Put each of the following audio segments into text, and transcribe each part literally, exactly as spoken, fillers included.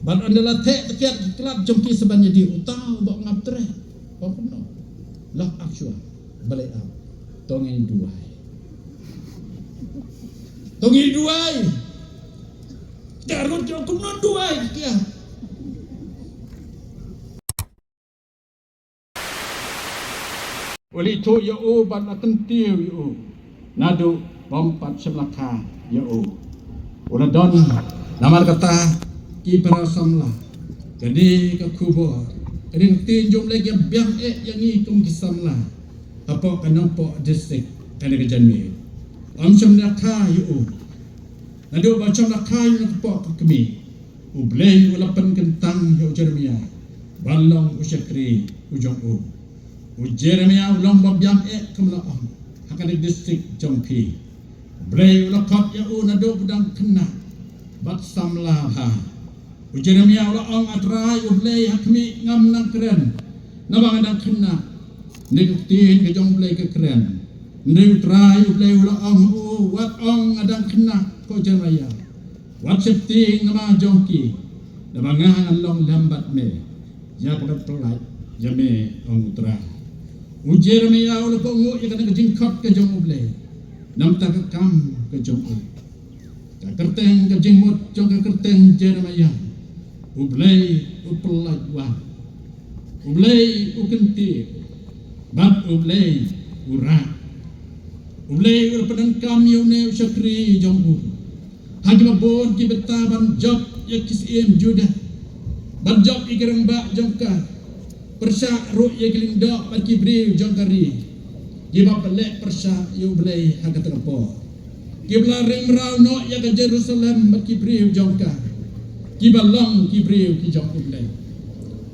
Bad ynda la theh tkiat ki khlad jong ki sa ban ïadie, uta uba ngap treh, ong kumno? Lah, ak shuwa, balei am? To ngin duwai. To ngin duwai. Ka rut jong kumno duwai ki ïa. U la ithuh ïa u bad la kyntiew ïa u naduh bym pat shym la kha ïa u. U la don, namar kata ki para samla, kane ka khubor, kane ka ktien jong U Blei ka biang eh ïa ngi kum ki samla hapoh ka Nongpoh District kane ka janmiet. Ym shym la kha ïa u. Naduh ba shym la kha ïa u na ka kpoh ka kmie, U Blei u la pynkyntang ïa u Jeremiah ban long u shakri u jong u. U Jeremiah u long ba biang eh, kum la ong, ha kane ka district jong phi. U Blei u la khot ïa u naduh ba u dang khynnah bad samla bha. U Jeremiah u la ong, A Trai U Blei, ha khmih ngam nang kren, naba nga dang khynnah. Kane ka ktien ka jong U Blei ka kren. Hynrei U Trai U Blei u la ong ha u, Wat ong nga dang khynnah, ko Jeremiah. Wat sheptieng namar jong ki, naba nga ngan long lem bad me. Ïa kaba pyllait ïa me, ong U Trai. U Jeremiah u la kohnguh ïa kane ka jingkhot ka jong U Blei. Namar ka kam ka jong u. Ka kyrteng, ka jingmut jong ka kyrteng Jeremiah, U Blei u pyllait wad, U Blei u kyntiew, bad U Blei u rah. U Blei u la pyndonkam ïa une u shakri jong u ha kiba bun ki bynta, ban jop ïa ki syiem Judah, ban jop ïa ki rangbah jong ka, pyrshah ruh ïa ki lyngdoh bad ki briew jong ka ri, kiba pynleh pyrshah ïa U Blei ha kata ka por, kiba la ring mraw noh ïa ka Jerusalem bad ki briew jong ka, kiba long ki briew ki jong U Blei.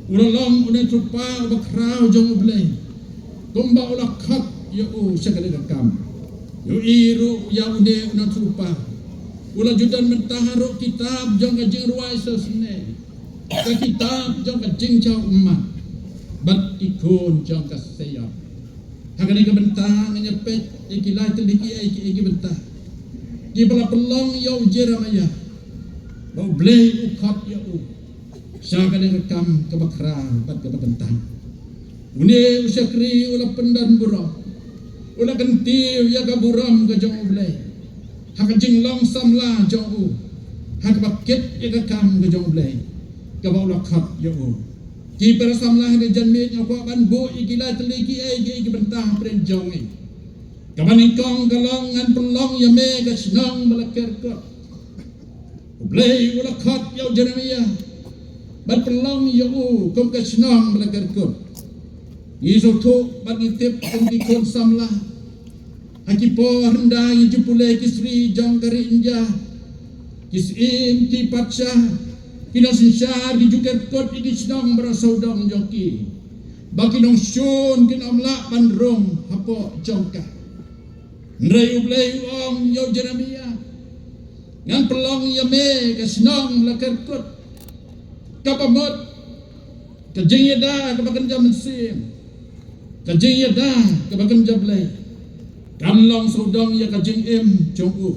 U la long u nongshun lypa uba khraw jong U Blei, kumba u la khot ïa u sha kane ka kam. Ïohi ruh ïa une u nongshun lypa, u la ju don mynta ruh kitab jong ka jingrwai shisnei, ka kitab jong ka jingjaw ummat, bad ki khun jong ka Sion. Ha kane ka bynta ngan ïa peit ïa ki lai tylli kiei kiei ki bynta kiba la pynlong ïa u Jeremiah, ba U Blei u khot ïa u sha kane ka kam kaba khraw bad kaba kyntang. Une u shakri u la pyndon burom, u la kyntiew ïa ka burom ka jong U Blei ha ka jinglong samla jong u, ha kaba kit ïa ka kam ka jong U Blei kaba u la khot ïa u. Ki para samla, ha kane ka janmiet nga kwah ban buh ïa ki lai tylli kiei kiei ki bynta hapdeng jong ngi. Kaba nyngkong ka long, ngan pynlong ïa me ka shnong ba la ker kut. U Blei u la khot ïa u Jeremiah ban pynlong ïa u kum ka shnong ba la ker kut. Ngi sngewthuh bad ngi tip kum ki khun samla, ha ki por hynda ngi ju pule ki sri jong ka ri India, ki syiem, ki patsha, ki nongsynshar ki ju ker kut ïa ki shnong baroh sawdong jong ki, ba ki nongshun kin ym lah ban rung hapoh jong ka. Hynrei U Blei u ong ïa u Jeremiah, ngan pynlong ïa me ka shnong la ker kut, kaba mut ka jingïada kaba kynja mynsiem, ka jingïada kaba kynja Blei, kan long sawdong ïa ka jingim jong u,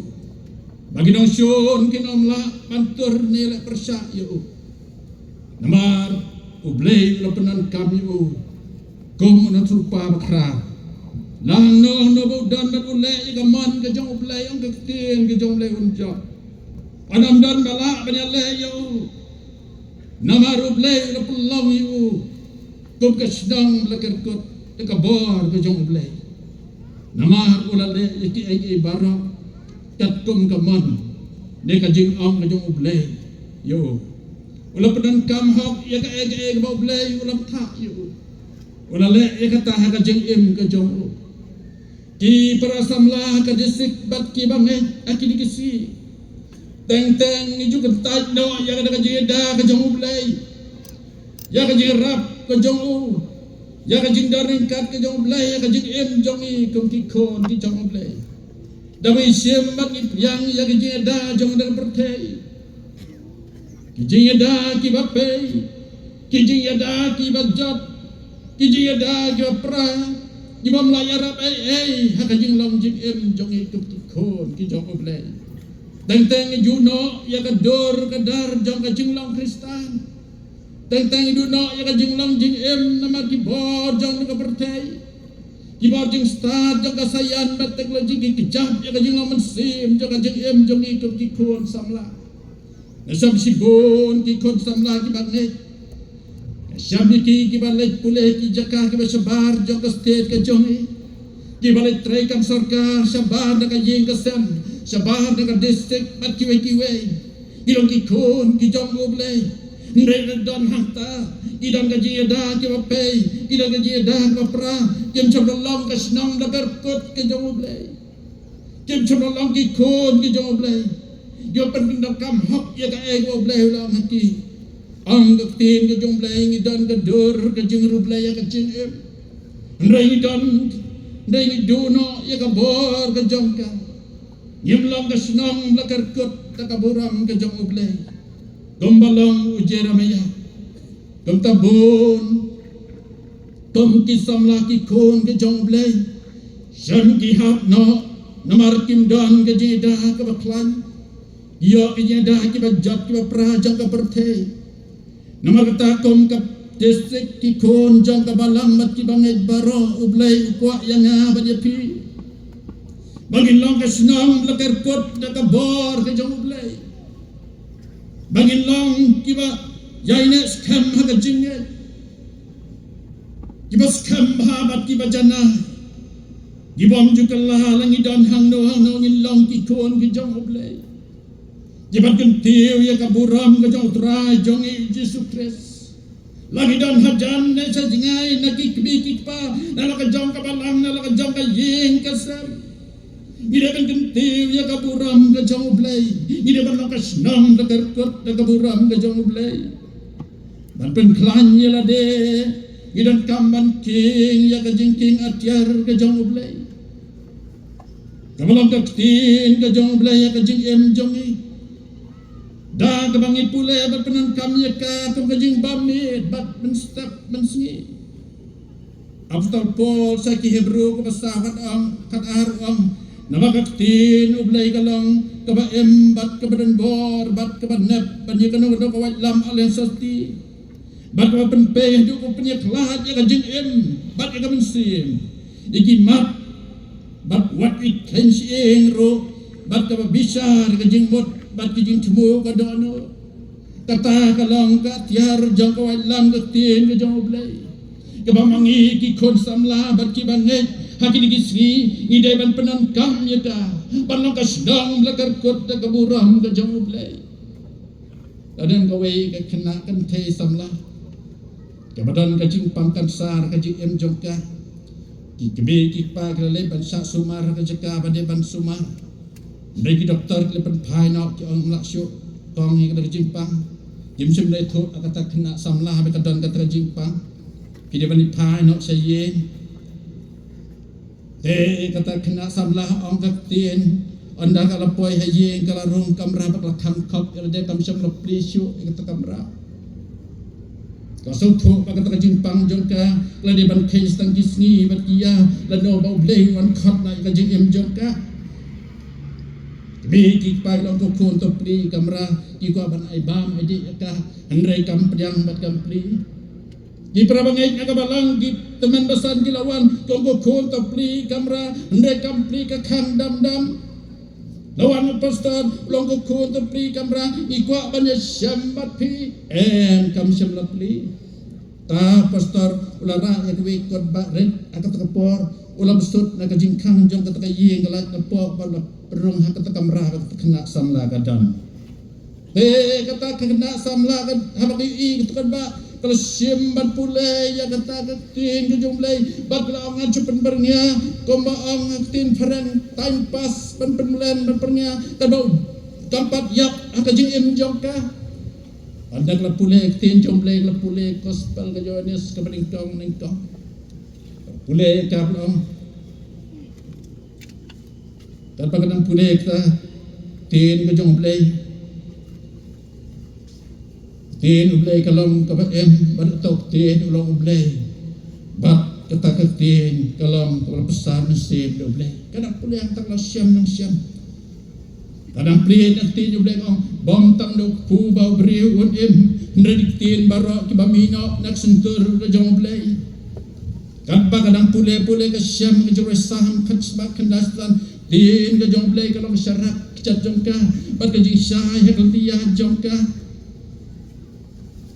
ba ki nongshun kin ym lah ban tur ne leh pyrshah ïa u. Namar U Blei u la pyndonkam ïa u kum u nongshun lypa bakhraw. Lano lano ba u don bad u leh ïa ka mon ka jong U Blei, ong ka ktien ka jong U Blei, un jop. Un ym don ba lah ban ïaleh ïa u, namar U Blei u la pynlong ïa u kum ka shnong la ker kut da ka bor ka jong U Blei. Namar u la leh ïa kiei kiei baroh katkum ka mon ne ka jingong ka jong U Blei ïa u. U la pyndonkam hok ïa kaei kaei kaba U Blei u la bthah ïa u. U la leh ïa kata ha ka jingim ka jong u. Ki para samla ha ka district bad kiba ngeit ha kine ki sngi, teng teng ngi ju kyntait noh ïa kata ka jingïada ka jong U Blei, ïa ka jingïarap ka jong u, ïa ka jingdon ryngkat ka jong U Blei ha ka jingim jong ngi kum ki khun ki jong U Blei. Da ba ngi shim bad ngi pdiang ïa ka jingïada jong kane ka pyrthei, ki jingïada kiba pei, ki jingïada kiba jot, ki jingïada kiba pra, ki bym lah ïarap ei ei ha ka jinglong jingim jong ngi kum ki khun ki jong U Blei. Teng teng i duh noh ïa ka dur ka dar jong ka jinglong Khristan. Teng teng i duh noh ïa ka jinglong jingim namar ki bor jong ka pyrthei, ki bor jingstad jong ka saïan bad teknoloji, ki kjap ïa ka jinglong mynsiem jong ka jingim jong ngi kum ki khun samla. Ngi shem shibun ki khun samla kiba ngeit. Ngi shem ïa ki kiba leit pule ki jaka kiba shabar jong ka state ka jong ngi, kiba leit trei kam sorkar shabar na ka ïing ka sem, shabar na ka district bad kiwei kiwei. Ki long ki khun ki jong U Blei. Hynrei lada don hangta, ki don ka jingïada kiba pei, ki don ka jingïada kiba pra, kim shym la long ka shnong da ka kyrkut ka jong U Blei. Kim shym la long ki khun ki jong U Blei. Ïoh pyndonkam hok ïa kaei kaba U Blei u la ong ha ki. Ong ka ktien ka jong U Blei, ngi don ka dur ka jingriewblei ïa ka jingim. Hynrei ngi don, hynrei ngi duh noh ïa ka bor ka jong ka. Ngim long ka shnong la ka kyrkut da ka burom ka jong U Blei. Kumba long u Jeremiah. Kumta bun kum ki samla ki khun ki jong U Blei, shen ki hap noh namar kim don ka jingïada kaba khlaiñ. Ïoh ki jingïada kiba jot kiba pra jong ka pyrthei. Namar kata kum ka district ki khun jong ka balang bad kiba ngeit baroh, U Blei u kwah ïa nga bad ïa phi ba ngin long ka shnong la ka kyrkut da ka bor ka jong U Blei. Ba ngin long kiba ïaineh skhem ha ka jingngeit, kiba skhem bha bad kiba janai, kiba ym ju kylla la ngi don hangno hangno, ngin long ki khun ki jong U Blei. Kiba kyntiew ïa ka burom ka jong U Trai jong ngi Jisu Khrist. La ngi don hajan ne sha jngai, na ki kmie ki kpa, na la ka jong ka balang, na la ka jong ka ïing ka sem, ngi dei ban kyntiew ïa ka burom ka jong U Blei. Ngi dei ban long ka shnong da ka kyrkut da ka burom ka jong U Blei. Ban pynkhlaiñ ïa lade, ngi donkam ban kheiñ ïa ka jingkheiñ atiar ka jong U Blei, kaba long ka ktien ka jong U Blei ïa ka jingim jong ngi. Da kaba ngi pule bad pyndonkam ïa ka kum ka jingbymmiet bad mynstep mynsngi. Apostol Paul sha ki Hebru kaba saw khat ong, khat ar ong, naba ka ktien U Blei ka long kaba im bad kaba don bor bad kaba nep ban ïa kano kano ka waitlam ha liang sawti, bad kaba pynpei haduh ba pynïakhlad ïa ka jingim bad ïa ka mynsiem, ïa ki mat, bad wat ïa ki kheiñ shyieng ruh, bad kaba bishar ïa ka jingmut bad ki jingthmu ka dohnud. Kata ka long ka atiar jong ka waitlam ka ktien ka jong U Blei, kaba ma ngi ki khun samla bad kiba ngeit ha kine ki sngi ngi dei ban pyndonkam ïa ka, ban long ka shnong la ka kyrkut da ka burom ka jong U Blei. La don kawei ka khynnah kynthei samla kaba don ka jingpang kansar ka jingim jong ka. Ki kmie ki kpa ki la leit ban shah sumar ha ka jaka ba dei ban sumar. Hynrei ki doktor ki la pynphai noh, ki ong ym lah shuh tong ïa kata ka jingpang. Kim shym la ïathuh ha kata ka khynnah samla ba ka don kata ka jingpang. Ki dei ban ïaphai noh sha ïing. Te kata ka khynnah samla, ong ka ktien, ynda ka la poi ha ïing ka la rung kamra bad ka la khang khop ïa lade, kam shym la plie shuh ïa kata ka kamra. Ka sngewthuh ba kata ka jingpang jong ka ka la dei ban kheiñ tang ki sngi bad ki ïa, lano ba U Blei un wan khot noh ïa ka jingim jong ka. Ki kmie ki kpa ki la ong, ko khun, to plie kamra, ngi kwah ban ai bam ai dih ïa ka. Hynrei kam pdiang bad kam plie. Ki para bangeit na ka balang, ki tymmen basan ki la wan, ki ong, ko khun, to plie kamra, hynrei kam plie ka khang dam dam. La wan u pastor, u la ong, ko khun, to plie kamra, ngi kwah ban ïashem bad phi. Em, kam shym la plie. Ta pastor u la rah ïa kawei ka kot ba rit ha kata ka por, u la bsut na ka jingkhang jong kata ka ïing, ka light ka poh, bad u la pynrung ha kata ka kamra ba kata ka khynnah samla ka don. Te kata ka khynnah samla ka, haba ka ïohi kata ka kot ba, ka la shim ban pule ïa kata ka ktien ka jong U Blei, bad ka la ong, ngan shu pynbyrngia, kumba ong ha ka ktien phareng, time pass, ban pynmlien, ban pyrngia, kaba kam pat ïap ha ka jingim jong ka. Ynda ka la pule ka ktien jong U Blei, ka la pule gospel ka Ïoannis kaba nyngkong nyngkong. Pule ka, ka la ong, katba ka dang pule kata ka ktien ka jong U Blei, ka ktien U Blei ka long kaba im, bad uta u ktien u long U Blei, bad kata ka ktien ka long kaba la bsa mynsiem da U Blei. Ka dang pule hangta ka la shem nang shem. Ka dang plie na ka ktien U Blei, ka ong, bym tang da u kpu ba u briew un im, hynrei da ki ktien baroh kiba mih noh na ka shyntur ka jong U Blei. Katba ka dang pule pule ka shem ka jong u Salm khatspah khyndai spah, ktien ka jong U Blei ka long ka sharak kjat jong ka, bad ka jingshai ha ka lynti jong ka.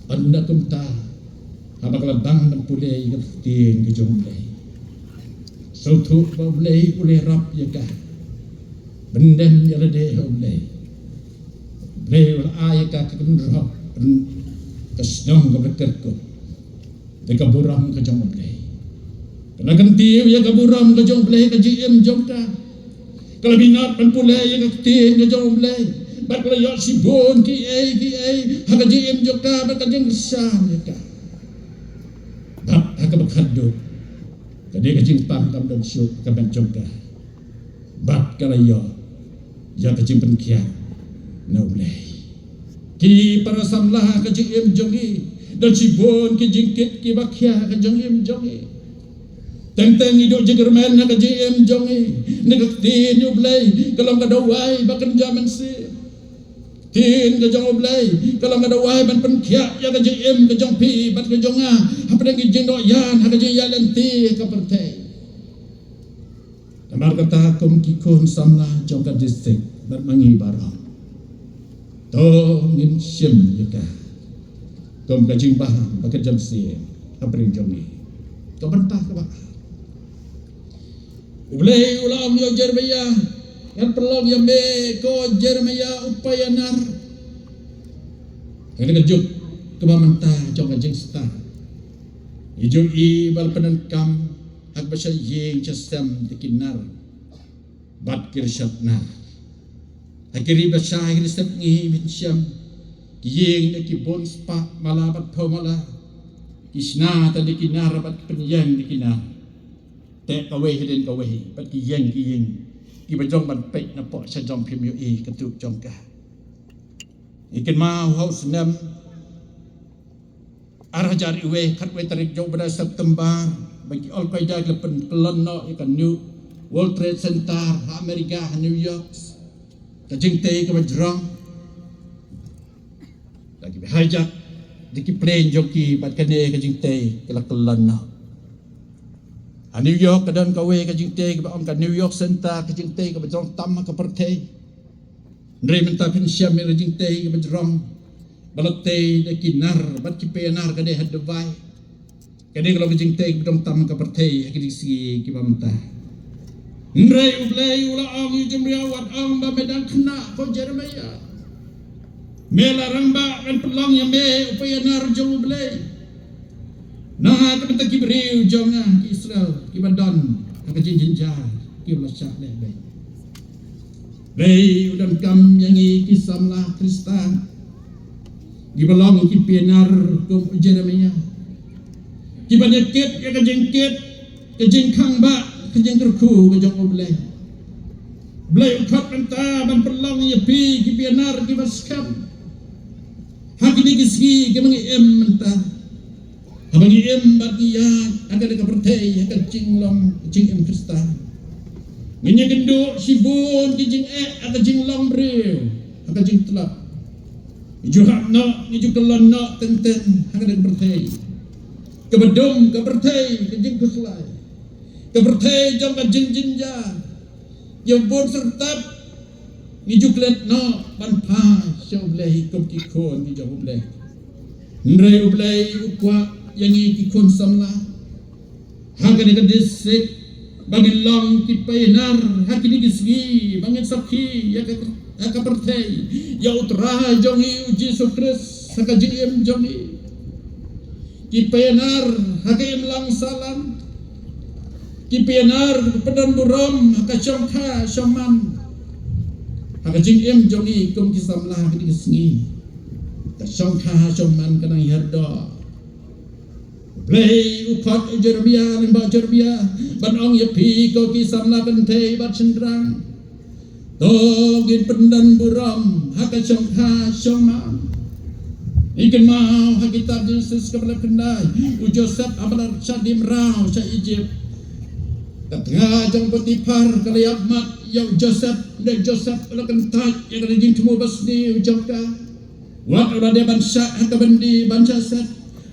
Ynda kumta, haba ka la dang ban pule ïa ka ktien ka jong U Blei, sngewthuh ba U Blei u la ïarap ïa ka, pyndem ïa lade ha U Blei. U Blei u la ai ïa ka ka kynroh, ka shnong kaba kyrkhu da ka burom ka jong U Blei. Ka la kyntiew ïa ka burom ka jong U Blei ha ka jingim jong ka. Ka la minot ban pule ïa ka ktien ka jong U Blei, bad ka la ïoh shibun kiei kiei ha ka jingim jong ka bad ka jingkyrshan ïa ka. Bad ha kaba khatduh, ka dei ka jingpang kam don shuh ka met jong ka, bad ka la ïoh ïa ka jingpynkhiah na U Blei. Ki para samla, ha ka jingim jong ngi don shibun ki jingkit kiba khia ha ka jingim jong ngi. Teng teng ngi duh jingkyrmen ha ka jingim jong ngi, ne ka ktien U Blei ka long ka dawai ba kynja mynsiem. Ktien ka jong U Blei ka long ka dawai ban pynkhiah ïa ka jingim ka jong phi bad ka jong nga hapdeng ki jingdoh ïan ha ka jingïaid lynti ka pyrthei. Namar kata, kum ki khun samla jong ka district bad ma ngi baroh, to ngin shim ïa ka kum ka jingbha ba ka jam sien hapdeng jong ngi. Ka bynta kaba ar, U Blei u la ong ïa u Jeremiah, ngan pynlong ïa me ko Jeremiah u pioneer. Kane ka juk kaba mynta jong ka jingstad. Ngi ju i ba la pyndonkam ha kaba sha ïing sha sem da ki nar bad ki rshad nar. Ha ki ri ba shai ki ri sepngi mynsiem, ki ïing da ki bun spah mala bad phew mala, ki shna da ki nar bad ki pynïeng da ki nar. Te kawei hadien kawei bad ki ïeng ki ïeng kiba jong ban peit na poh sha jong phim ïohi ka tuk jong ka. Ngi kynmaw ha u snem ar hajar iwei, khatwei tarik jong u bnai September, ba ki Al Qaeda ki la pynkyllon noh ïa ka New World Trade Center ha America, ha New York. Ka jingtei kaba jrong, la ki hijack da ki plane jong ki, bad kane ka jingtei ka la kyllon noh. Ha New York ka don kawei ka jingtei kaba ong ka New York Center, ka jingtei kaba jrong tam ha ka pyrthei. Hynrei mynta phin shem ïa ka jingtei kaba jrong ba la tei da ki nar bad ki pioneer ka dei ha Dubai. Ka dei ka long ka jingtei kaba jrong tam ha ka pyrthei ha ki jingsngi kiba mynta. Hynrei U Blei u la ong ïa u Jeremiah, wat ong ba me dang khynnah ko Jeremiah. Me la rangbah, ngan pynlong ïa me u pioneer jong U Blei. Na ka bynta ki briew jong nga ki Israel kiba don ha ka jingjynjar, kiba la shah lehbeiñ. Blei u donkam ïa ngi ki samla Khristan, kiba long ki pioneer kum u Jeremiah, kiba ïakit ïa ka jingkit, ka jingkhang bah, ka jingkyrkhu ka jong U Blei. Blei u khot mynta ban pynlong ïa phi ki pioneer kiba skhem ha kine ki sngi kiba ngi im mynta. Haba ngi im bad ngi ïaid ha kane ka pyrthei ha ka jinglong jingim Khristan, ngin ïakynduh shibun ki jingeh ha ka jinglong briew, ha ka jingtlot. Ngi ju hap noh, ngi ju kyllon noh teng teng ha kane ka pyrthei kaba dum, ka pyrthei ka jingkhuslai, ka pyrthei jong ka jingjynjar. Ïa bun syrtap ngi ju klet noh ban phai sha U Blei kum ki khun ki jong U Blei. Hynrei U Blei u kwah ïa ngi ki khun samla ha kane ka district ba ngin long ki pioneer ha kine ki sngi, ba ngin sakhi ïa ka, ïa ka pyrthei ïa U Trai jong ngi U Jisu Khrist ha ka jingim jong ngi. Ki pioneer ha ka imlang sahlang, ki pioneer kiba pyndon burom ha ka shongkha shongman, ha ka jingim jong ngi kum ki samla ha kine ki sngi. Ka shongkha shongman ka nang hiar doh. Blei u khot ïa u Jeremiah, lyngba u Jeremiah, ban ong ïa phi ko ki samla kynthei bad shynrang, to ngin pyndon burom ha ka shongkha shongman. Ngi kynmaw ha kitab Jenesis kaba lai khyndai, u Joseph haba la shah die mraw sha Egypt, Ka tnga jong Potiphar ka la ïap mat ïa u Joseph, hynrei Joseph u la kyntait ïa ka jingthmu basniew jong ka. Wat u la dei ban shah ha ka byndi ban shah set,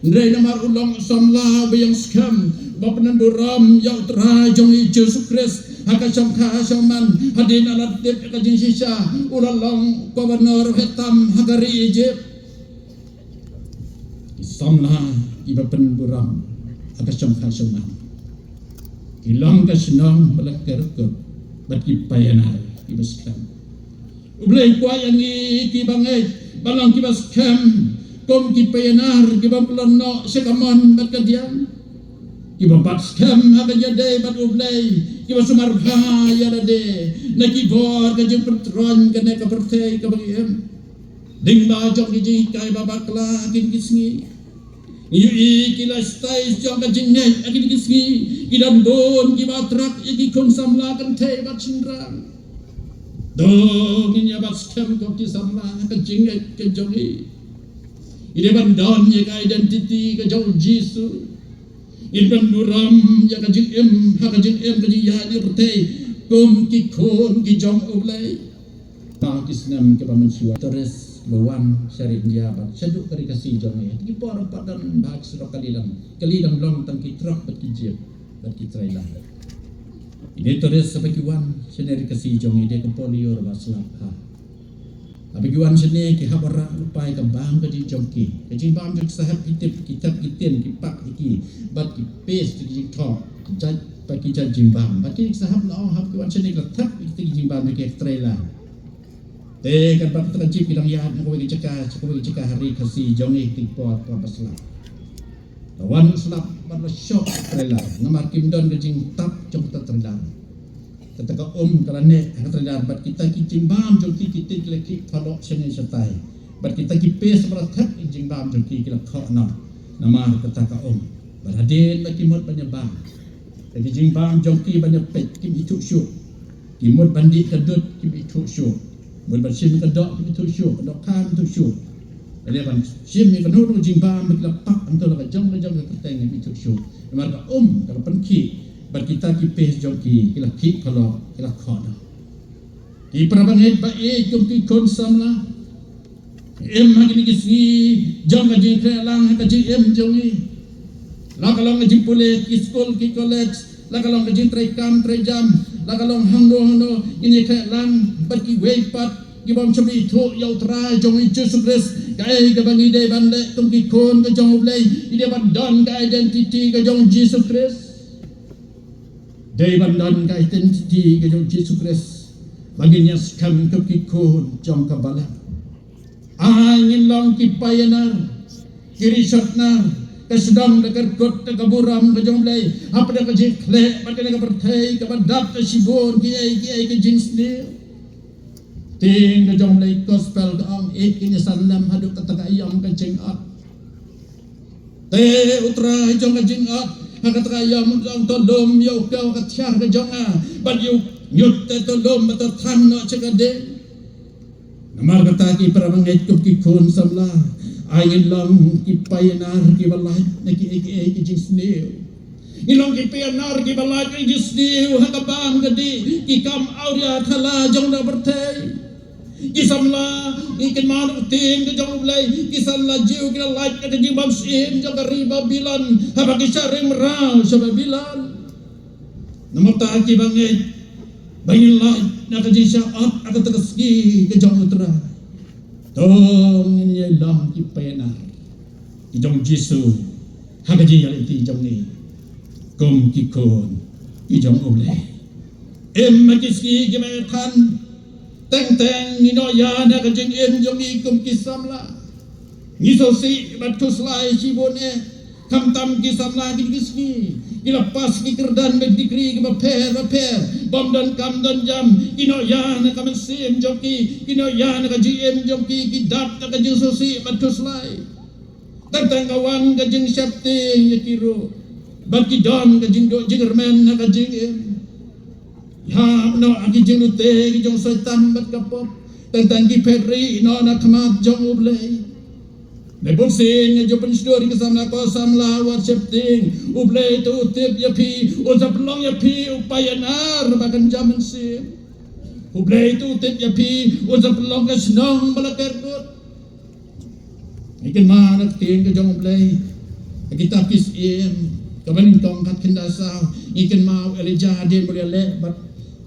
hynrei namar u long u samla ba ïeng skhem, ba pynburom ïa U Trai jong ngi Jisu Khrist ha ka shongkha shongman, hadien ba la tip ïa ka jingshisha, u la long gobnor ba tam ha ka ri Ijipt. Ki samla kiba pynburom ha ka shongkha shongman ki long ka shnong ba la kyrshan bad ki pioneer kiba skhem. U Blei u kwah ïa ngi kiba ngeit ban long kiba skhem kum ki pioneer kiba pynlong noh sha ka mon bad ka diang, kiba bat skhem ha ka jingïadei bad U Blei, kiba sumar bha ïa lade na ki bor ka jingpyntroiñ kane ka pyrthei kaba ngi im. Lyngba jong ki jinghikai ba bakla ha kine ki sngi, ngi ïohi ki lifestyle jong ka jingngeit ha kine ki sngi ki don bun kiba attract ïa ki khun samla kynthei bad shynrang. To ngin ïa bat skhem kum ki samla ha ka jingngeit ka jong ngi. Ngi dei ban don ïa ka identity ka jong U Jisu. Ngin pynburom ïa ka jingim ha ka jingim ka jingïaid ha pyrthei kum ki khun ki jong U Blei. Tang ki snem kiba mynshuwa, tourist ba wan sha ri India bad shaduh ka ri Khasi jong ngi. Ki por pat don ba ki surok kali dang, kali dang long tang ki truck bad ki jeep bad ki trailer. Ine tourist haba ki wan shane ri Khasi jong ngi, dei ka por lyiur ba slap bha. Haba ki wan shane ki hap ban rah lypa ïa ka bam ka dih jong ki. Ka jingbam jong ki sahep ki tip, ki tep ki tin, ki pak ïa ki bad ki paste ki jingthoh, ki jait bad ki jait jingbam. Bad ki sahep la ong haba ki wan shane ki la thep ïa ki jingbam jong ki ha ka trailer. Te katba kata ka jeep ki dang ïaid na kawei ka jaka sha kawei ka jaka ha ri Khasi jong ngi, ki por, por ba slap. La wan slap bad la shoh ka trailer namar kim don ka jingtap jong kata trailer. Kata ka um ka la neh ha ka trailer bad kita ki jingbam jong ki, ki tin ki la khih phalok shane shatai. Bad kita ki paste ba la thep ïa ki jingbam jong ki, ki la khoh noh namar kata ka um. Bad hadien ba ki mut ban ïa bam, ki jingbam jong ki ban ïa peit kim ithuh shuh. Ki mut ban dih ka dud kim ithuh shuh. Mut ban shim ka doh kim ithuh shuh, ka dohkha kim ithuh shuh. Lane ban shim ïa kano kano jingbam ba ki la pak hangto la ka jong ka jong ka kyrteng kim ithuh shuh. Namar ka um ka la pynkhih bad kita ki paste jong ki, ki la khih phalok, ki la khoh noh. Ki para bangeit ba ïeit kum ki khun samla, im ha kine ki sngi jong ka jingkhleh lang ha ka jingim jong ngi. La ka long ka jingpule ki skul ki college, la ka long ka jingtrei kam trei jam, la ka long hangno hangno, ngin ïa khleh lang bad kiwei pat ki bym shym la ithuh ïa U Trai jong ngi Jisu Khrist. Kaei kaba ngi dei ban leh kum ki khun ka jong U Blei? Ngi dei ban don ka identity ka jong Jisu Khrist. Dei ban don ka identity ka jong Jisu Khrist ba ngin ïa skhem kum ki khun jong ka balang. Ai ngin long ki pioneer, ki rishotnar, ka sdang da ka ryngkat da ka burom ka jong U Blei hapdeng ka jingkhleh bad kane ka pyrthei kaba dap da shibun kiei kiei ki jingsniew. Ktien ka jong U Blei, gospel ka ong, ïeit kin ïa san lem haduh kata ka aïom ka jingot. Te U Trai jong ka jingot ha kata ka aïom u ong, to lum ïa u kew ha ka thiar ka jong nga, bad ïa u ñiut te to lum bad to than noh sha ka ding. Namar kata ki para bangeit kum ki khun samla, ai ngin long ki pioneer kiba lait na kiei kiei ki jingsniew. Ngin long ki pioneer kiba lait na ki jingsniew ha ka bam ka dih, ki kam awria thala jong ka pyrthei. Ki samla, ki kynmaw ïa ka ktien ka jong U Blei, ki samla Jiw ki la lait na ka jingbymshim jong ka ri Babilon haba ki shah ring mraw sha Babilon. Namar kata ki bangeit, ba ngin lait na ka jingshah ot ha kata ka sngi ka jong U Trai. To ngin ïa long ki pioneer ki jong U Jisu ha ka jingïaleit jong ngi kum ki khun ki jong U Blei. Im ha ki sngi kiba ïa than, teng teng ngi noh ïa na ka jingim jong ngi kum ki samla. Ngi sngewsih bad khuslai shibun eh. Khamtam ki samla kine ki sngi ki la pass ki kyrdan bad degree kiba pher ba pher, bym don kam don jam, ki noh ïa na ka mynsiem jong ki, ki noh ïa na ka jingim jong ki, ki dap da ka jingsngewsih bad khuslai. Teng teng ka wan ka jingsheptieng ïa ki ruh, bad ki don ka jingduh jingkyrmen ha ka jingim. Ïa noh ha ki jinglute ki jong Soitan bad ka pop. Teng teng ki phet rieh noh na khmat jong U Blei. Ngi bun sien ngi ju pynshlur ïa ki samla ko samla wat sheptieng. U Blei te u tip ïa phi, un sa pynlong ïa phi u pioneer ba kynja mynsiem. U Blei te u tip ïa phi, un sa pynlong ka shnong ba la ker kut. Ngi kynmaw na ka ktien ka jong U Blei ha kitab Ki Syiem kaba nyngkong khatkhyndai saw. Ngi kynmaw Elijah hadien ba u la leh bad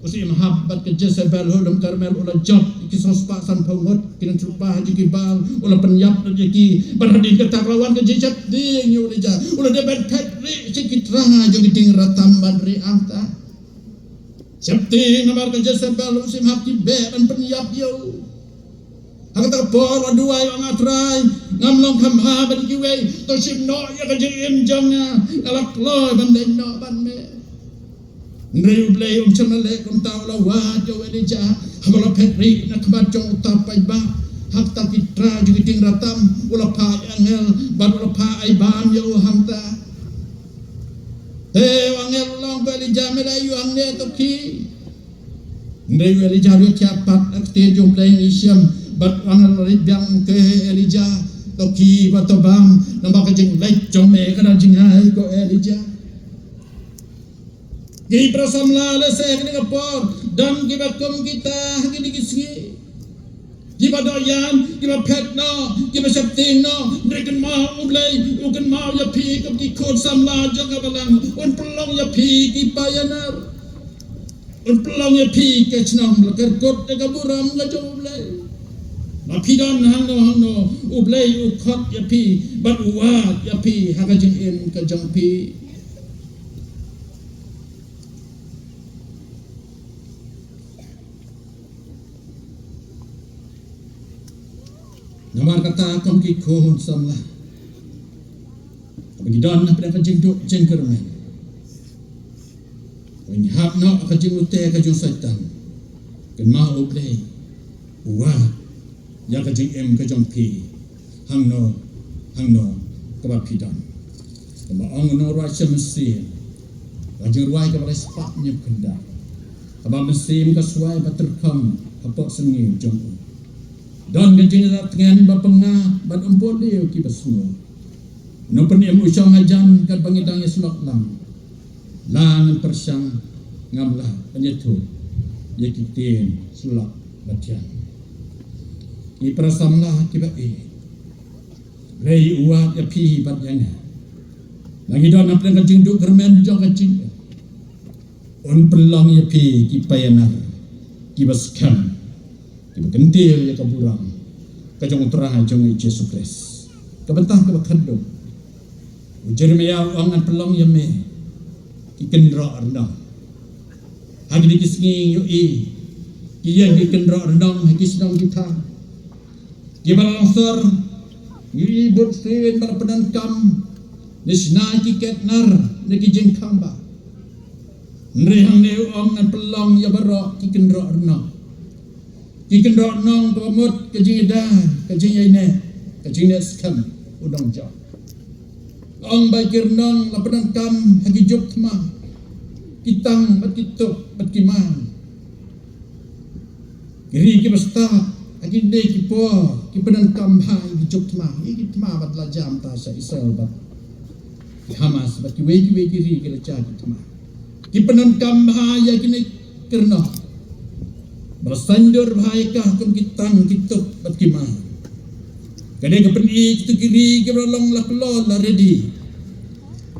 u Syiem Ahab bad ka Jezebel ha lum Karmel, u la jop ïa ki sawspah sanphew ngut ki nongshun ba ha jong ki Baal, u la pynïap lut ïa ki. Bad hadien kata ka la wan ka jingsheptieng ïa u Elijah, u la dei ban phet rieh sha ki trai jong ki dieng ratam ban rieh hangta. Sheptieng namar ka Jezebel, u Syiem Ahab ki beh ban pynïap ïa u. Ha kata ka por u la duwai, u ong, A Trai, ngam long kham bha bad kiwei, to shim noh ïa ka jingim jong nga, nga la kloi ban leit noh bad me. Hynrei U Blei um shym la leh kumta, u la wad ïa u Elijah. Haba la phet rieh na khmat jong uta u paidbah, ha kata ki trai jong ki dieng ratam, u la phah ïa angel bad u la phah ai bam ïa u hangta. Te u angel u la ong, Ko Elijah, me la ïoh hangne to khie. Hynrei u Elijah u ïa khiah pat. Ha ka ktien jong U Blei ngi shem, bad u angel u la leit biang, Ko Elijah, to khie bad to bam, namar ka jingleit jong me ka dang jngai, ko Elijah. Ki para samla, lehse ha kane ka por don kiba kum kita ha kine ki sngi, kiba doh ïam, kiba phet noh, kiba sheptieng noh. Hynrei kynmaw, U Blei u kynmaw ïa phi kum ki khun samla jong ka balang. Un pynlong ïa phi ki pioneer. Un pynlong ïa phi ka shnong ba la ker kut da ka burom ka jong U Blei. Ma phi don hangno hangno, U Blei u khot ïa phi bad u wad ïa phi ha ka jingim ka jong phi. Namar kata, kum ki khun samla, haba ngi don hapdeng ka jingduk jingkyrmen, haba ngi hap noh ha ka jingute ka jong Soitan, kynmaw, U Blei u wad ïa ka jingim ka jong phi hangno hangno kaba phi don. Kumba ong u nongrwai Shem Mynsiem, ka jingrwai kaba lai spah hynñiewphew khyndai: Haba mynsiem ka swai ba tyrkhong hapoh sngi jong u, don ka jingïada tngen ba pyngngad bad ym pule ïa kiba sngew. Nongpynim u shong hajan katba ngi dang ïasyllok lang. La ngan pyrshang, ngam lah ban ïathuh ïa ki ktien syllok ba thiang. Ki para samla kiba ïeit, Blei u wad ïa phi bad ïa nga. Ma ngi don hapdeng ka jingduk kyrmen jong ka jingim, un pynlong ïa phi ki pioneer kiba skhem, kiba kyntiew ïa ka burom ka jong U Trai jong ngi Jisu Khrist. Ka bynta kaba khatduh, u Jeremiah u ong, ngan pynlong ïa me ki kynroh rnong. Ha kine ki sngi ngi ïohi ki ïeng ki kynroh rnong ha ki shnong ki thaw. Kiba la long sor, ngi ïohi bun sien ba la pyndonkam ne shna ki ketnar ne ki jingkhang ba. Hynrei hangne u ong, ngan pynlong ïa baroh ki kynroh rnong. Ki kynroh rnong kaba mut ka jingïada, ka jingïaineh, ka jingneh skhem u nongjop. Ong ba ki rnong la pyndonkam ha ki juk thma, ki tang bad ki tup bad ki mar. Ki ri kiba stad ha kine ki por ki pyndonkam bha ïa ki juk thma, ïa ki thma bad la jam ta sha Israel bad ki Hamas bad kiwei kiwei ki ri ki la jia ki thma. Ki pyndonkam bha ïa kine ki rnong ba la saiñdur bha ïa ka kum ki tang, ki tup bad ki mar. Ka dei ka pyni kito ki ri kiba la long la kloi la ready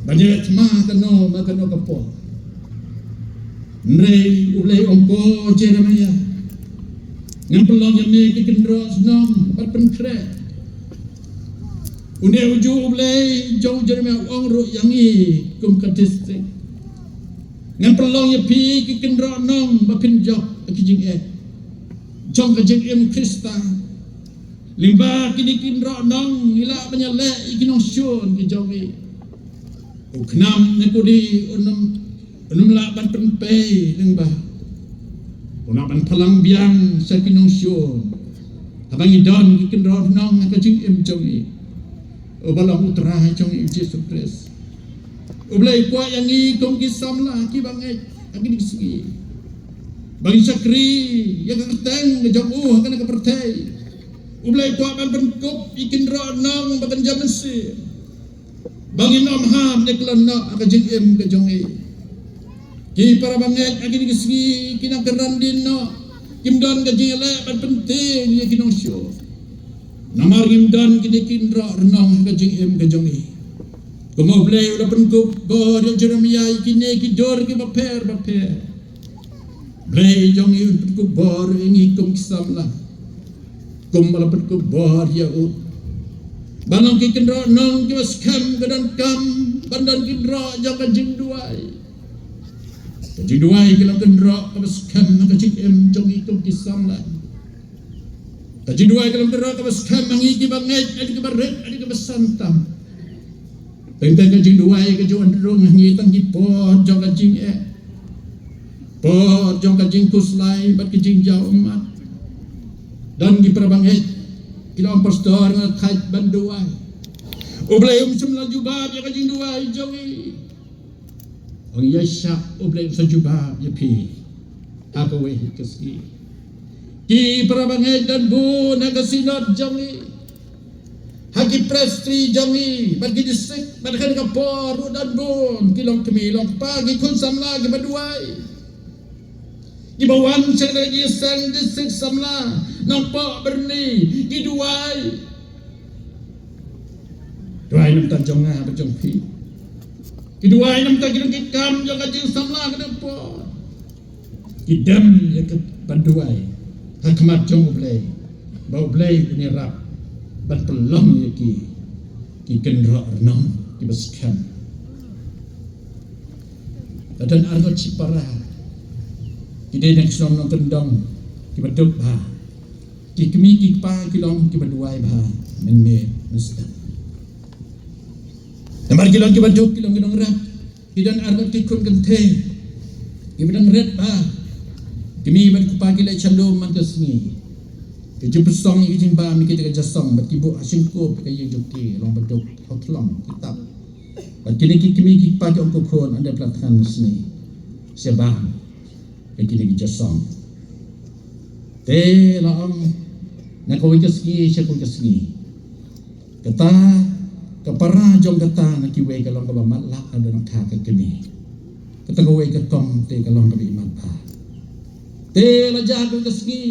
ban ïaleh thma kano ma kano ka por. Hynrei U Blei u ong, ko Jeremiah, ngan pynlong ïa me ki kynroh shnong bad pynkhreh. Une ujuh U Blei jong u Jeremiah u ong ruh ïa ngi kum ka district. Ngan pynlong ïa phi ki kynroh rnong ba phin jop ha ki jingeh jong ka jingim Khristan. Lyngba kine ki kynroh rnong ngi lah ban ïaleh ïa ki nongshun ki jong ngi. U khnam ne kudi un ym, un ym lah ban pynpei lyngba. Un lah ban phalang biang sha ki nongshun haba ngi don ki kynroh rnong ha ka jingim jong ngi. Uba long U Trai jong ngi U Jisu Khrist. U Blei u kwah ïa ngi kum ki samla kiba ngeit ha kine ki sngi ba ngin shakri ïa ka kyrteng ka jong u ha kane ka pyrthei. U Blei u kwah ban pynkup ïa ki kynroh nong ba kynja mynsiem, ba ngin ym ham ne khlem noh ha ka jingim ka jong ngi. Ki para bangeit, ha kine ki sngi ki nang kynran dien noh, kim don ka jingïaleh ban pyntieng ïa ki nongshun. Namar ngim don kine ki kynroh nong ha ka jingim ka jong ngi. Kumba U Blei u la pynkup bor ïa u Jeremiah ïa kine ki dur kiba pher bapher, Blei jong ngi un pynkup bor ïa ngi kum ki samla, kumba la pynkup bor ïa u, ban long ki kynroh nong kiba skhem, ka donkam ban don ki kynroh jong ka jingduwai. Ka jingduwai ka long kynroh kaba skhem ha ka jingim jong ngi kum ki samla. Ka jingduwai ka long kynroh kaba skhem ha ngi kiba ngeit, ha ngi kiba rit, ha ngi kiba san tam. Teng teng ka jingduwai ka ju wan rung ha ngi tang ki por jong ka jingeh, por jong ka jingkhuslai bad ka jingjaw ummat. Don ki para bangeit ki la ong, pastor, nga thait ban duwai. U Blei um shym la jubab ïa ka jingduwai jong ngi. Ong ïa sha, U Blei u sa jubab ïa phi ha kawei ka sngi. Ki para bangeit, don bun ha ka synod jong ngi, ha ki presbytery jong ngi, bad ki district, bad ha kane ka por ruh don bun ki longkmie longkpa, ki khun samla kiba duwai, kiba wan sha kane ka jingïaseng district samla, Nongpoh Byrni, ki duwai. Duwai na bynta jong nga bad jong phi. Ki duwai na bynta ki longkam jong ka jingsamla ka dei por. Ki dem ïa ka ban duwai ha khmat jong U Blei, ba U Blei un ïarap ban pynlong ïa ki ki kynroh rnong kiba skhem. Ka don arngut shipara ki dei na ki shnong nongkyndong kiba duk bha. Ki kmie ki kpa ki long kiba duwai bha mynmiet mynstep. Namar ki long kiba duk, ki long ki nongrat. Ki don arngut ki khun kynthei kiba dang rit bha. Kmie bad kpa ki leit sha lum man ka sngi. Ki ju pynsong ïa ki jingbam ïa kita ki ja song bad ki buh ha shynkup ka ïing jong ki, long ba duk, ha u thlong ki tap. Bad kine ki kmie ki kpa ki ong, ko khun, ynda pla thngan mynsngi, sa bam ïa kine ki ja song. Te la ong, na kawei ka sngi sha kawei ka sngi, kata ka para jong kata na kiwei ka long kaba matlah, ka don kha ka kmie. Kata kawei ka kong te ka long kaba imat bha. Te la jia kawei ka sngi,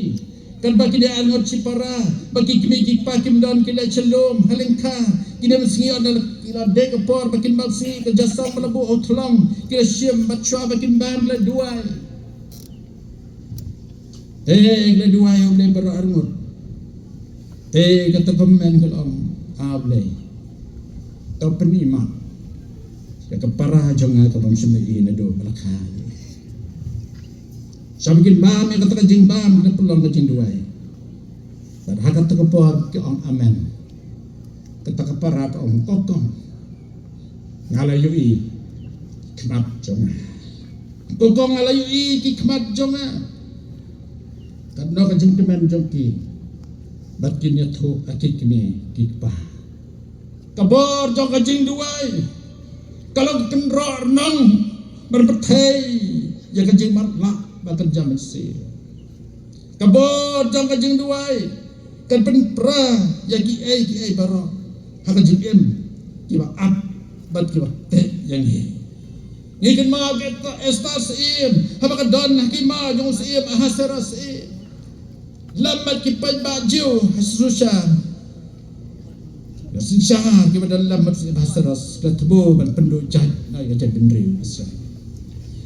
katba kine arngut shipara bad ki kmie ki kpa kim don, ki leit sha lum ha lyngkha. Kine mynsngi ynda la dei ka por ba kin bam sngi, ka ja song ba la buh ha u thlong ki la shim, bad shuwa ba kin bam ki la duwai. Te ki la duwai, U Blei, baroh arngut. Te kata ka kmen ka la ong, A Blei, to pyni ma ïa ka para jong nga kaba ym shym la ïohi naduh ba la kha. Sha ba kin bam ïa kata ka jingbam, ka pynlong ka jingduwai. Bad ha kata ka por ki ong amen. Kata ka para ka ong, ko kong, nga la ïohi khmat jong nga. Ko kong, nga la ïohi ki khmat jong nga. Katno ka jingkmen jong ki. Bad kin ïathuh ha ki kmie ki kpa. Ka bor jong ka jingduwai ka long ka kynroh rnong ban pynthei ïa ka jingmatlah ba kynja mynsiem. Ka bor jong ka jingduwai kan pynpra ïa kiei kiei baroh ha ka jingim, kiba ap bad kiba teh ïa ngi. Ngi kynmaw ïa ka Esther syiem, haba ka don ha ki hima jong u syiem Ahasuerus syiem, lem bad ki paidbah Jiw ha Sushan. Ka synshar kiba don lem bad u syiem Ahasuerus, ka la thmu ban pynduh jait na ka jaitbynriew Israel.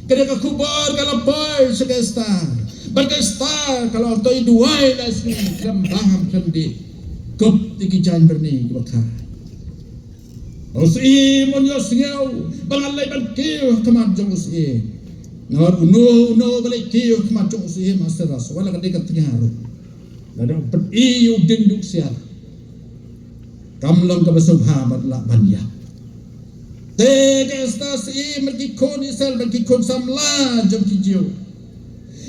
Ka dei ka khubor ka la poi sha ka Esther. Bad ka Esther ka la ong, to ïa duwai lai sngi, khlem bam khlem dih, kup ïa ki jaiñbyrni kiba kha. U syiem un ïohsngew ba ngan leit ban kiew ha khmat jong u syiem. Namar uno uno ba leit kiew ha khmat jong u syiem Ahasuerus, wat la ka dei ka tnga ruh, lada u pyni ïa u dieng duk siar, kam long kaba sngewbha ban lah ban ïap. Te ka Esther syiem bad ki khun Israel bad ki khun samla jong ki Jiw,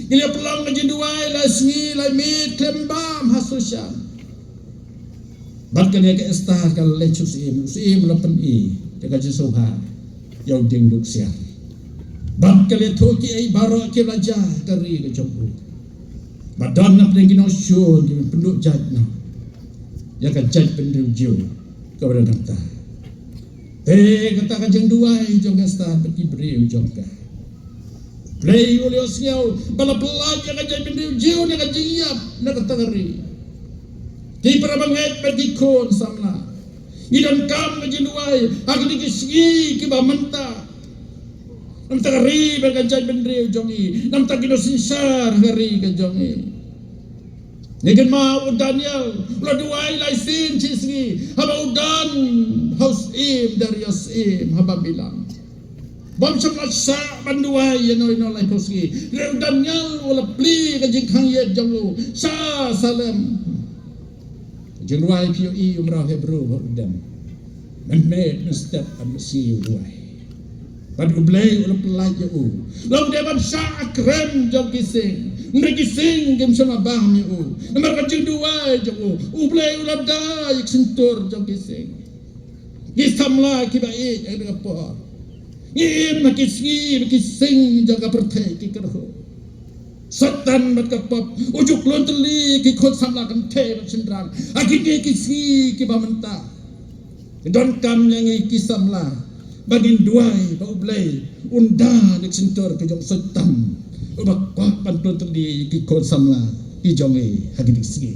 ki la pynlong ka jingduwai lai sngi lai miet khlem bam ha Sushan. Bad kane ka Esther ka la leit sha u syiem, u syiem u la pyni ïa ka jingsngewbha ïa u dieng duk siar. Bad ka la ïathuh kiei baroh kiba la jia ha ka ri ka jong u. Bad don na pdeng ki nongshun kiba pynduh jait noh. ïa ka jaitbynriew Jiw kaba don hangta. Te kata ka jingduwai jong ka Esther bad ki briew jong ka, Blei u la ïohsngew ba la pyllait ïa ka jaitbynriew Jiw na ka jingïap na kata ka ri. Ki para bangeit bad ki khun samla, ngi donkam ka jingduwai ha kine ki sngi kiba mynta. Namar ka ri bad ka jaitbynriew jong ngi, namar ki nongsynshar ha ka ri ka jong ngi. Ngi kynmaw u Daniel, u la duwai lai sien shi sngi haba u don ha u syiem Darius syiem ha Babilon. Bym shym la shah ban duwai ïano ïano laiphew sngi. Hynrei u Daniel u la plie ka jingkhang ïit jong u sha Salem. Jingduwai phi ïohi u mraw Hebru ba u dem mynmiet mynstep, bad mynstep u duwai. Bad U Blei u la pyllait ïa u. La u dei ban shah ha krem jong ki sing, hynrei ki sing kim shym la bam ïa u. Namar ka jingduwai jong u, U Blei u la da ïa ka shyntur jong ki sing. Ki samla kiba ïeit, ha kane ka por ngi im ha ki sngi ba ki sing jong ka pyrthei ki kyrhuh. Soitan bad ka pop u ju kloi tylli ki khun samla kynthei bad shynrang ha kine ki sngi kiba mynta. Donkam ïa ngi ki samla ba ngin duwai ba U Blei un da da ka shyntur ka jong Soitan uba kwah ban kloi tylli ki khun samla ki jong ngi ha kine ki sngi.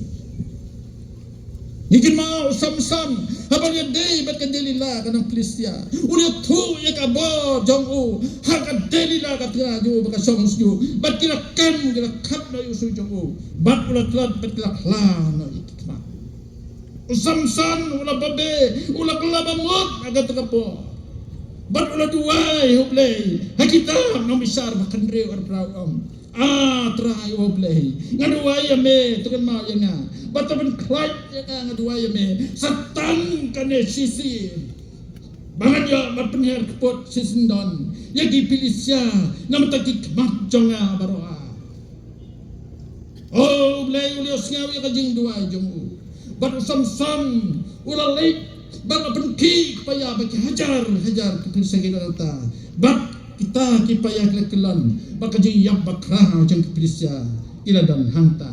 Ngi kynmaw u Samson haba u ïadei bad ka Delilah ka nong Philistia, u la ïathuh ïa ka bor jong u ha ka Delilah ka tnga jong u bad ka shong shuh, bad ki la kem, ki la khat noh ïa u sui jong u, bad u la tlot bad ki la khla noh ïa ki khmat. U Samson u la babe, u la kylla ba mut ha kata ka por, bad u la duwai ha U Blei ha kitab Nongbishar ba khathynriew arphew, u ong: A Trai, A Blei, nga duwai ïa me, to kynmaw ïa nga. Bad to pynkhlaiñ ïa nga, nga duwai ïa me. Sa tang kane shisien ba ngan ïoh ban pynhiar kput shisyndon ïa ki Philistia na bynta ki khmat jong nga baroh. O Blei u la ïohsngew ïa ka jingduwai jong u. Bad u Samson u la leit bad u la pynkhih ki paia, bad ki hajar hajar ki Philistia ki la don hangta. Bad kita ki paia ki la kyllon, bad ka jingïap bakhraw jong ki Philistia ki la don hangta.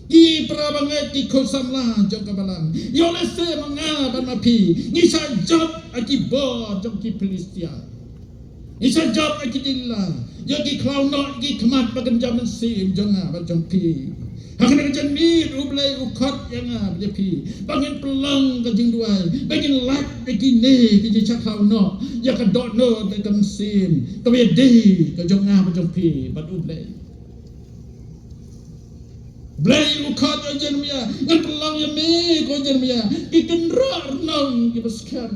Ki para bangeit, ki khun samla jong ka balang, ïoh lehse ma nga bad ma phi ngi shah jop ha ki bor jong ki Philistia. Ngi shah jop ha ki Delilah, ïoh ki khlaw noh ki khmat ba kynja mynsiem jong nga bad jong phi. Ha kane ka janmiet U Blei u khot ïa nga bad ïa phi ba ngin pynlong ka jingduwai, ba ngin lait da kine ki jingshah khlaw noh ïa ka dohnud ka mynsiem kaba ïadei ka jong nga bad jong phi bad U Blei. Blei u khot ïa u Jeremiah, ngan pynlong ïa me ko Jeremiah ki kynroh rnong kiba skhem.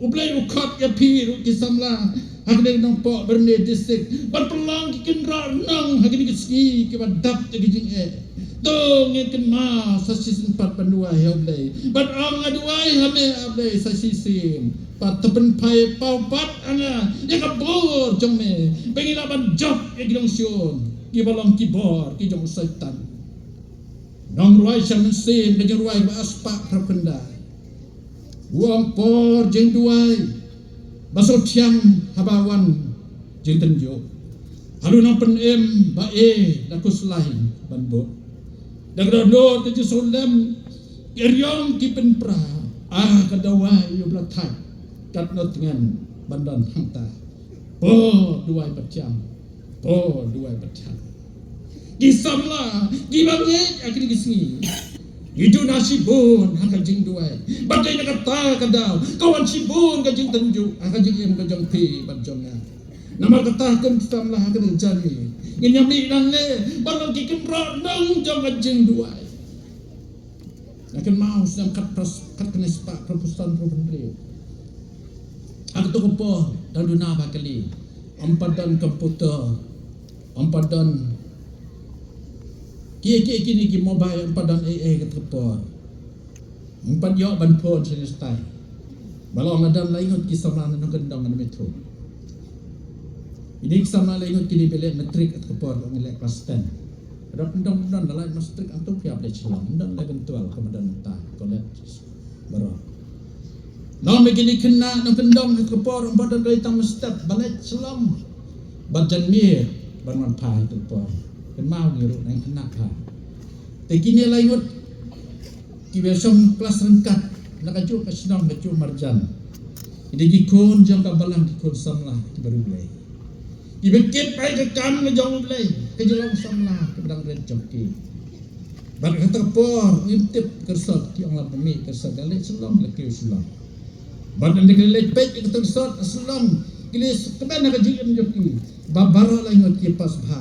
U Blei u khot ïa phi ruh ki samla ha kane ka Nongpoh Byrne District ban pynlong ki kynroh rnong ha kine ki sngi kiba dap da ki jingeh. To ngin kynmaw sa shisien pat ban duwai ha U Blei, ban ong: A duwai ha me A Blei sa shisien pat, to pynphai paw pat ha nga ïa ka bor jong me ba ngin lah ban jop ïa ki nongshun kiba long ki bor ki jong u Soitan. Nongrwai Sha Mynsiem, ka jingrwai kaba arspah phra phew khyndai, u ong: Por jingduwai ba sngewthiang haba wan jingtynjuh. Haduh nongpynim ba e da khuslai ban buh, da ka dohnud ka jingsngewlem ki riong ki pynpra. Ah, ka dawai u ba la thait katno tngen ban don hangta. Por duwai ba thiang. Por duwai ba thiang. Ki samla kiba ngeit ha kine ki sngi, ngi duna shibun ha ka jingduwai. Bad dei na kata ka daw ka wan shibun ka jingtynjuh ha ka jingim ka jong phi bad jong nga. Namar kata, kum ki samla ha kane ka janmiet, ngin ïa mih nangne ban long ki kynroh rnong jong ka jingduwai. Nga kynmaw snem khat phra, khat khyndai spah phra phew san, phra phew hynriew, ha kato ka por, dang duna bha kali, ym pat don computer, ym pat don kiei kiei kine ki mobile, ym pat don ei ei ha kato ka por. Ym pat ïoh ban phone shane shatai. Ba long la don lai ngut ki samla na nongkyndong, ngan ym ithuh. Ine ki samla lai ngut ki dei ba leh matric ha kato ka por, ba ngi leh class ten. Ka dei kyndong don la leh matric, hangto phi ïa leh Shillong, don leh Byntual, ka ma don mynta college baroh. Long ba kine ki khynnah nongkyndong ha kato ka por ym pat don dei tang mynstep ba leh Shillong. Bad janmiet ban wan phai ha kato ka por. Kynmaw ngi ruh nang khynnah phai. Te kine lai ngut Kiba shong klas ryngkat na kajuh ka shnong, kajuh marjan, ki dei ki khun jong ka balang, ki khun samla kiba riewblei, kiba kit ïa ka kam ka jong U Blei, ka jinglong samla kaba dang rit jong ki. Bad ha kata ka por ngim tip ka ksor, ki ong la pynmih ka ksor, ka leit sha Shillong, la kiew sha Shillong. Bad ynda ki leit peit ïa ka ksor ha Shillong, ki la kmen ha ka jingim jong ki ba baroh lai ngut ki pass bha,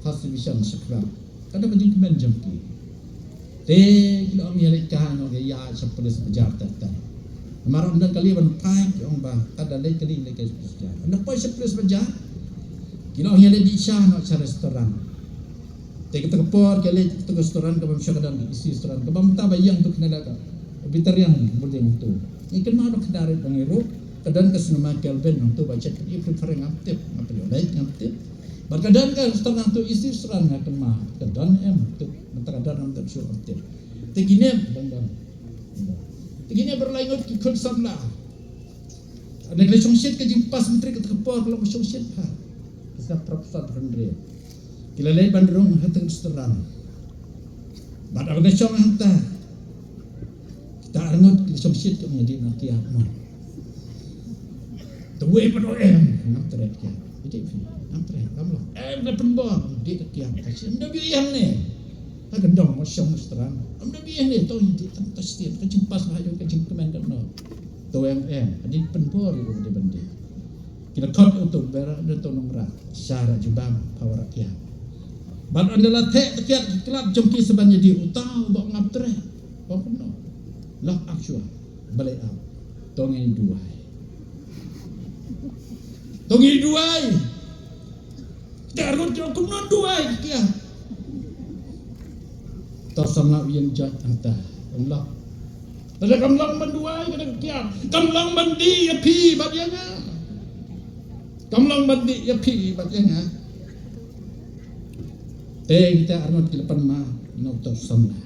first division, sha khmat. Ka dei ka jingkmen jong ki. Te ki la ong ïa leit kai noh, ïa sha police bajar te te. Namar ym don kali ban phai, ki ong ba ka da leit kali, leit kai sha police bajar. Ynda poi sha police bajar, ki la ong ïa leit dih sha noh sha restaurant. Te kata ka por ki leit kata ka restaurant kaba ym sha ka don ka A C restaurant, kaba mynta ba ïeng tu kane la ka auditorium building tu. Ngi kynmaw da ka dei ba ngi ruh ka don ka cinema Kelvin tu ba chet i prefer, ngam tip, ngam tip, ngam tip. Bad ka don ka restaurant tu, A C restaurant, nga kynmaw ka don em tu, mynta ka don em tu, shu ngam tip. Te kine ba don, te kine baroh lai ngut ki khun samla. Ynda ki la shongshit ka jingpass matric kata ka por, ki la shongshit ha, ki sa professor hynriew. Ki la leit ban rung ha kata ka restaurant. Bad ynda ki la shong hangta, kita arngut ki la shongshit, ki ong ïa dih noh kiad mo. Te uwei pat u ong em, ngam treh kiad. Ïa dih phi, ngam treh, ngam long. Em, la pynbor, dih kiad, ka shim da biang ne. Ha ka dong mo shong restaurant. Ym da biang ne, to ïa dih tang ta shtien, ka jingpass bha ïa u, ka jingkmen ka noh. To em em, ynda pynbor ïa u dei ban dih. Ki la khot ïa u to bera, ïa u to nongrah, sha ra jubab, phawa ra kiad. Bad ynda la theh ta kiad ki khlad jong ki sa ban ïa dih, uta u ba ong ngam treh, u ong kumno? Lah ap shuwa, balei ap? To ngin duwai. To ngin duwai. Te arngut ki ong kumno duwai kiad? Uta u samla u ïeng jait hangta, u ong lah. Te lada kam long ban duwai, ka dei ka kiad. Kam long ban dih ïa phi bad ïa nga. Kam long ban dih ïa phi bad ïa nga. Te kita arngut ki la pan ma na uta u samla.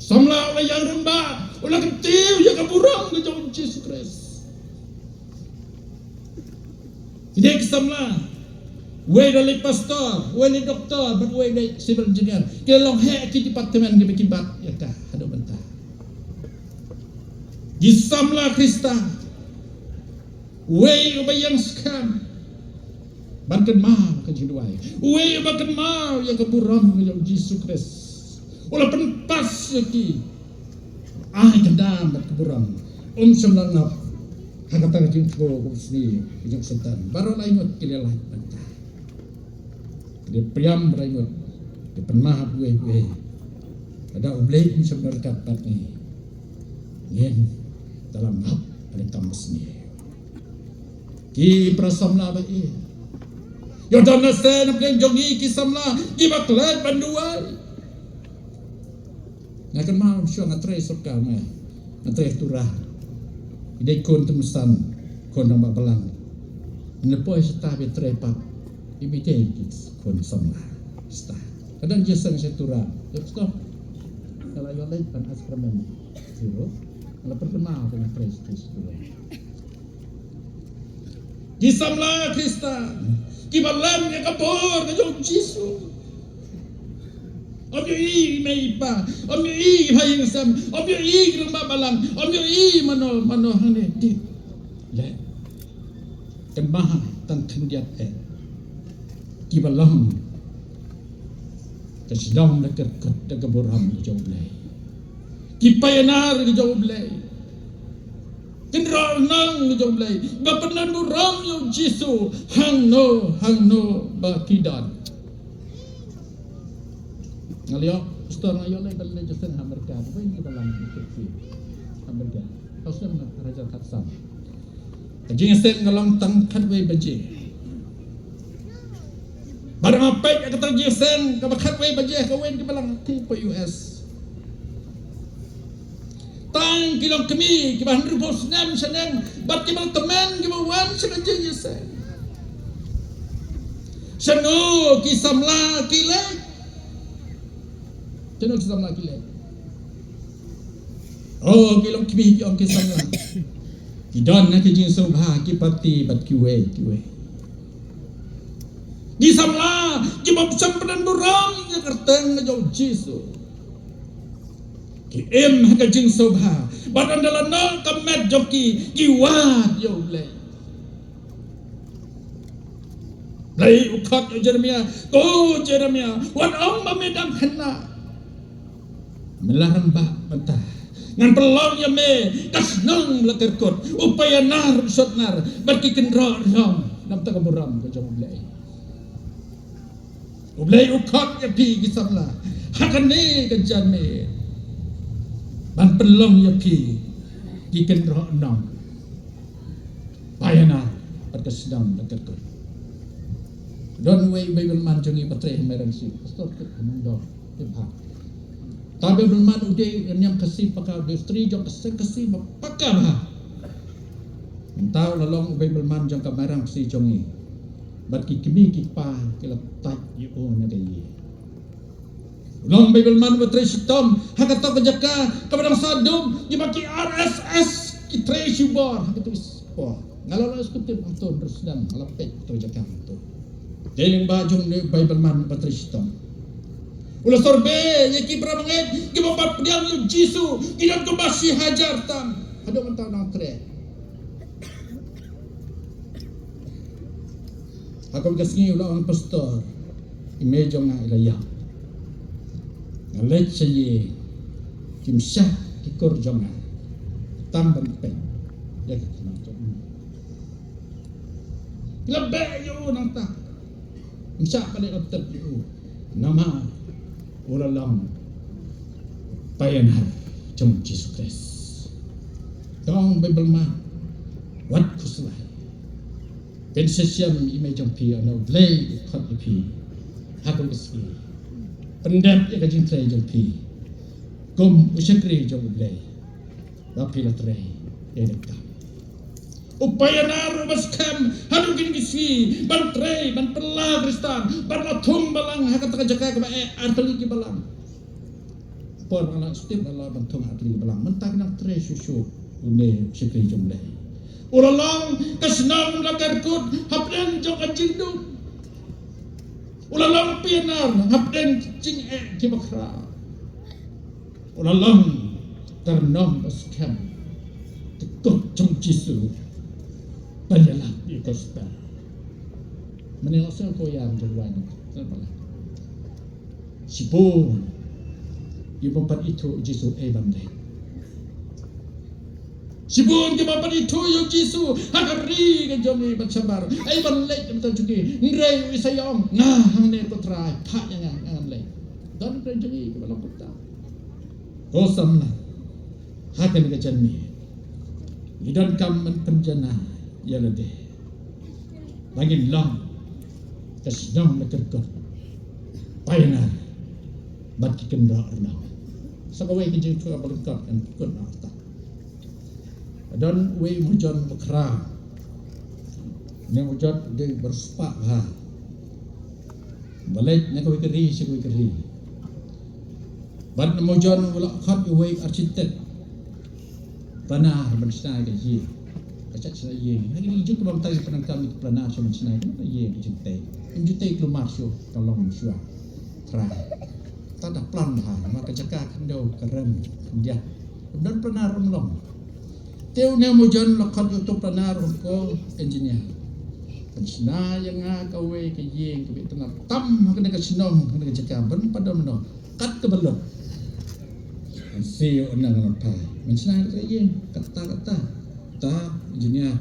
Samla u la ïeng rangbah, u la kyntiew ïa ka burom ka jong U Jisu Khrist. Ki dei ki samla, uwei u dei pastor, uwei u dei doktor, bad uwei u dei civil engineer. Ki la long ha ki department kiba ki bat ïa ka haduh mynta. Ki samla Khristan, uwei uba ïeng skhem ban kynmaw ka jingduwai, uwei uba kynmaw ïa ka burom ka jong U Jisu Khrist. U la pynpass ïa ki, ai ka dam bad ka burom. Um shym la ngop ha kata ka jingthmu kaba sniew ka jong u Soitan. Baroh lai ngut ki la lait bynta. Ki la priam baroh lai ngut, ki pynmap uwei uwei. Lada U Blei um shym la ryngkat bad ngi, ngin da la map ha ka kam basniew. Ki para samla ba ïeit, ïoh don lehse na pdeng jong ngi ki samla kiba klet ban duwai. Nga kynmaw shuwa nga trei sorkar, nga, nga trei Tura. Ki dei khun Tymsan, khun rangbah balang. Nga poi shata ba trei pat, iba dei ki khun samla shata. Ka don jingïaseng sha Tura. Ïa phi to. Nga la ïoh leit ban askaramen. Zero. Nga la pyrkhat ba nga trei sha Tura. Ki samla Khristan kiba lem ïa ka bor ka jong U Jisu. Ym ïohi i mei i pa, ym ïohi i ba ïing sem, ym ïohi i rangbah balang, ym ïohi mano mano hangne. Dei leh, kynmaw tang khyndiat eh, kiba long ka sdang da ka kyrkut da ka burom ka jong U Blei. Ki pioneer ka jong U Blei. Kynroh nang ka jong U Blei ba pyndon burom ïa U Jisu hangno hangno ba ki don. Nga la ïoh, pastor, nga ïoh leit ban leit jingïaseng ha Amerika. Ba ïa ngi ba lang ki ha Amerika. Ka snem ar hajar khatsan. Ka jingïaseng ka long tang khatwei baje. Bad nga peit ïa kata ka jingïaseng kaba khatwei baje, kawei ki balang ki pa U S. Tang ki longkmie kiba hynriewphew snem shaneng bad kiba tymmen kiba wan sha ka jingïaseng. Shano ki samla ki leit? Shano ki samla ki leit? Oh, ki longkmie ki ong ki samla ki don ha ki jingsngewbha, ki party bad kiwei kiwei. Ki samla kiba shym pynburom ïa ka kyrteng ka jong U Jisu. Ki im ha ka jingsngewbha bad ynda la noh ka met jong ki, ki wad ïa U Blei. Blei u khot ïa u Jeremia, ko Jeremia, wat ong ba me dang khynnah. Me la rangbah mynta. Ngan pynlong ïa me ka shnong la kyrkut. U païanar u sotnar bad ki kynroh rnong. Namar kata ka burom ka jong U Blei. U Blei u khot ïa phi ki samla ha kane ka janmiet ban pynlong ïa phi ki kynroh rnong. Païanar bad ka shnong la kyrkut. Don uwei u Bible man jong ngi ba trei ha Mairang C, Pastor Kit Nongdong. Te ba ta Bible man u dei niam Khasi paka, u dei u stri jong ka seng Khasi ba paka bha. Mynta u la long u Bible man jong ka Mairang C jong ngi. Bad ki kmie ki kpa ki la tait ïa u na ka ïing. U long Bible man ba trei shitom ha kata ka jaka kaba dang sah dum, kiba ki R S S ki trei shibor ha kata ka por. Nga la long executive hangto, hynriew snem nga la peit kata ka jaka hangto. Dei lyngba jong une u Bible man ba trei shitom. U la survey ïa ki para bangeit kiba pat pdiang ïa u Jisu, ki don kumba shi hajar tam. Haduh mynta u nang trei. Ha kawei ka sngi u la ong, Pastor, i mei jong nga i la ïap. Nga leit sha ïing, kim shah ki kur jong nga. Tam ban peit ïa ka khynnah jong u. Ki la beh ïa u nangta. Kim shah ban leit ban tep ïa u. Namar u la long païanar jong Jisu Khrist. Ka ong Bible man, wat khuslai. Phin sa shem ïa i mei jong phi, ynda U Blei u khot ïa phi ha kawei ka sngi. Pyndep ïa ka jingtrei jong phi kum u shakri jong U Blei. Ba phi la trei ïa kane ka kam. U païanar uba skhem haduh kine ki sngi ban trei, ban pynlah Khristan, ban la thung balang ha kata ka jaka kaba eh ar tylli ki balang. Por ba nga la step, nga la ban thung ar tylli ki balang. Mynta ki nang trei shuh shuh une u shakri jong U Blei. U la long ka shnong la kyrkut hapdeng jong ka jingdum. U la long païanar hapdeng jingeh kiba khraw. U la long ka rnong ba skhem, ka kut jong Jisu ban ïalap ïa ka gospel. Mynne nga sngew ko ïa ka jingwan ka bala. Shibun kiba pat ithuh Jisu ei ban leit. Shibun kiba pat ithuh ïa u Jisu ha ka ri ka jong ngi ban shabar, ei ban leit, mynta jong ngi. Hynrei u Isaïah u ong, nga hangne ko Trai, phah ïa nga, ngan leit. Don hynrei jong ngi kiba long kumta. Ko samla, ha kane ka janmiet ngi donkam ban pynjanai ïa lade ba ngin long ka shnong la kyrkut, païanar bad ki kynroh rnong. Sa kawei ka jingthoh ba lyngkot kan kut na kata. Don uwei u majon ba khraw. Une u majon u dei ba riewspah bha. Ba leit na kawei ka ri sha kawei ka ri. Bad une u majon u la khot ïa uwei u architect, planar ban shna ïa ka ïing. Ka shait shna ïing. Ha kine ki juk ba mynta ki pyndonkam ïa ki planar shuh ban shna ïa ka ïing, ka jingtei. Ym ju tei kulmar shuh, ka long shuwa. Trai. Te da plan bha, namar ka jaka khyndew, ka rem khyndiat. Ym don planar, ym long. Te une u majon u la khot ïa uto u planar, u ong, ko engineer, pynshna ïa nga kawei ka ïing kaba itynnad tam ha kane ka shnong, ha kane ka jaka, ban pat don mano kat kaba lut. Ngan siew, ngan ong, ngan phai. Men shna ïa ka ïing kata kata. Te engineer,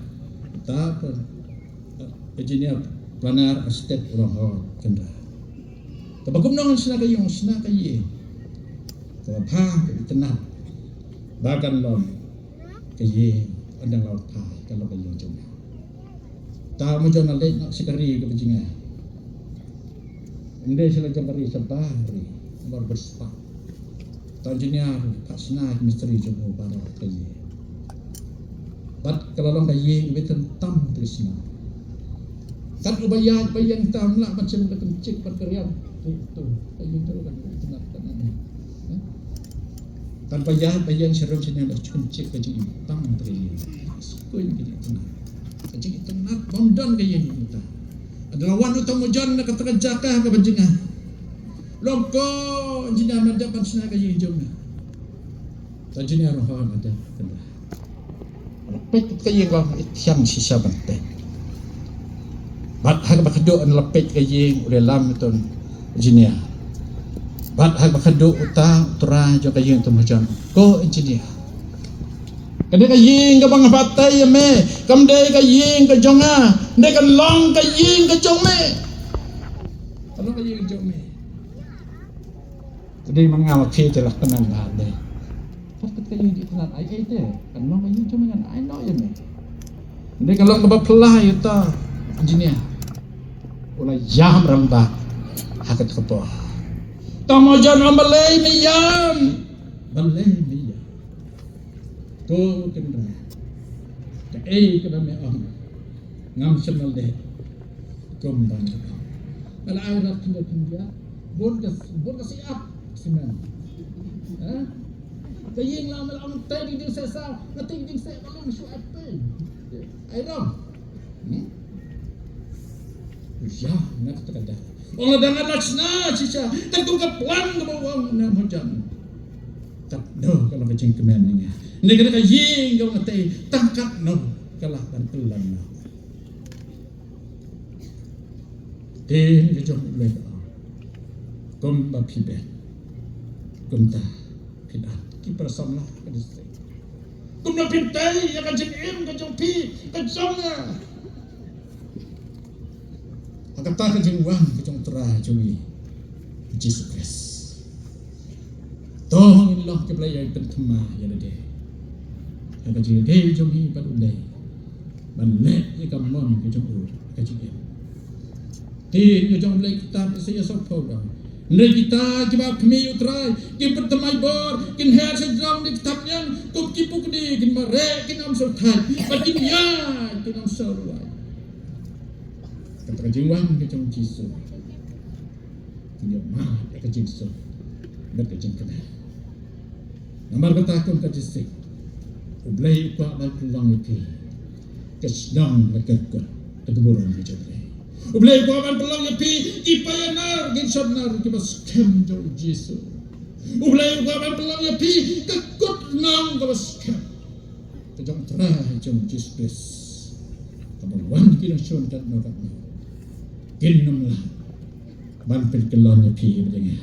te engineer, planar, architect u ong, ho, kynrad. Kaba kumno ngan shna ka ïing? Shna ka ïing kaba bha, kaba itynnad, ba kan long ka ïing, ynda la phai, kan long ka ïing jong nga. Te u majon u la leit noh sha ka ri kaba jngai. Ym dei sha la jong ka ri, shabar ri, shabar riewspah. Te u engineer u phah shna ïa ki mistri jong u baroh ka ïing. Bad ka la long ka ïing kaba itynnad tam, te ka shnong. Katba ïaid ba ïeng te ym lah ban shim da kynchik bad ka riam. Te to ka ïing te ka itynnad ka nang. Katba ïaid ba ïeng sharum shane da kynchik, ka jingim tam, te ka ïing. Skuin ka jingitynnad. Ka jingitynnad bym don ka ïing mynta. Ynda la wan uta u majon na kata ka jaka kaba jngai, u ong, ko engineer, men dep ban shna ka ïing jong nga. Engineer ruh ha ka dei. Peit ka ïing ka long i thiang shisha ban peit. Bad ha kaba khadduh yn la peit ka ïing u dei lam ïa u engineer. Bad ha kaba khadduh uta u trai jong ka ïing u Trai Hajrong, ko engineer. Ka dei ka ïing kaba nga batai ïa me, kam dei ka ïing ka jong nga, dei ka long ka ïing ka jong me. Ka long ka ïing ka jong me. Te dei ma nga ma phi te la kmen bha dei. Pat ka ïing jingïatynnad ai ei te. Kan long ka ïing jong me ngan ai noh ïa me. Dei ka long kaba phylla ïa uta engineer. U la ïam rangbah ha kata ka por. Tang ma jan ong balei me ïam. Balei me ïam. Ko Kynrad, kaei kaba me ong ngam shym la leh kumba me ong. Nga la ai rat khyndiat khyndiat, bun ka, bun ka siap simen. Ha? Ka ïing la me la ong tei ding ding seh sa, nga tei ding seh ba long shu ai pei. Ai rong. Hmm? Ïa, nga kata ka dak. Ong lada nga la shna shisha, katkum ka plan kaba ong na Hajrong. Katno ka long ka jingkmen ïa nga. Ne ka dei ka ïing kaba nga tei, tang katno ka lah ban pynlong noh. Te ka jong U Blei ka ong, kumba phi bet, kumta phin ap. Ki para samla ka district, kumno phin tei ïa ka jingim ka jong phi, ka jong nga. Ha kata ka jingwan ka jong U Trai jong ngi U Jisu Khrist. To ngin long ki blei ïa pynthama ïa lade ha ka jingïadei jong ngi bad U Blei ban leh ïa ka mon ka jong u ha ka jingim. Ktien ka jong U Blei ki ktah Isaiah sawphew da ong, hynrei kita kiba ap khmih ïa U Trai kin pynthymmai bor, kin her sha jrong da ki ktah ñiang, kum ki pukni kin mareh, kin ym sngewthait, bad kin ïaid, kin ym sngewrwai. Kata ka jingwan ka jong U Jisu. Kin ïoh mad ïa ka jingsuk bad ka jingkmen. Namar kata kum ka district, U Blei u kwah ban pynlong ïa phi ka shnong ba kyrkut ha ka burom ka jong U Blei. U Blei u kwah ban pynlong ïa phi ki pioneer, ki shopnar kiba skhem jong U Jisu. U Blei u kwah ban pynlong ïa phi ka kut nong kaba skhem ka jong U Trai jong U Jisu Khrist. Kaba wan ki nongshun katno katno kin ym lah ban pynkyllon ïa phi bad ïa nga.